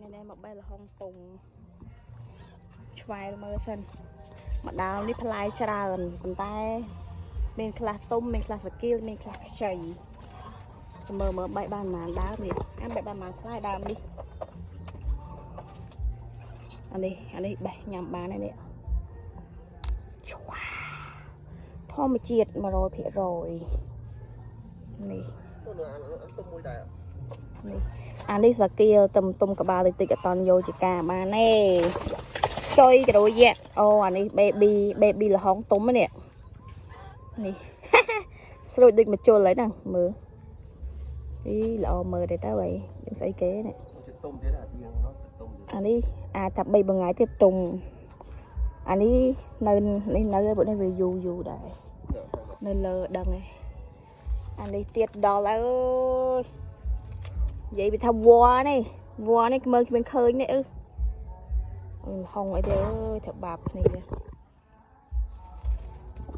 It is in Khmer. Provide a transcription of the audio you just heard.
ថ្ងៃនេះមកបេះល្ហុងទុំឆ្វែលមើលសិនមកដើមនេះផ្លែច្រើនប៉ុន្តែ មានខ្លះទុំមានខ្លះសកៀលមានខ្លះខ្ចីមើលមើលបែកបានប៉ុន្មានដើមនេះអានបែកបានប៉ុន្មានផ្លែដើមនេះអានេះអានេះបេះញ៉ាំបានហើយនេះឆ្វាធម្មជាតិ100%នេះ ទុំមួយដែរ នេះអានេះសាគៀលទំទុំក្បាលតិចតិចអត់តន់យកជាការបានទេចុយក្រួយយៈអូអានេះ baby baby ល្ហុងទុំនេះនេះ ស្រួចដូចមជុលហើយហ្នឹងមើលអីល្អមើលទេតើអីនឹងស្អីគេនេះ ចិត្តទុំទៀតអាទៀងនោះចិត្តទុំទៀត អានេះអាចថា3មួយថ្ងៃទៀតទុំអានេះនៅនេះនៅឯពួកនេះវាយូរយូរដែរនៅលើដឹងឯងអានេះទៀតដល់ហើយអើយនិយាយពីថាវ័នេះវ័នេះមើលគ្មានឃើញនេះអឺហុងអីទេអើយធ្វើបាបគ្នា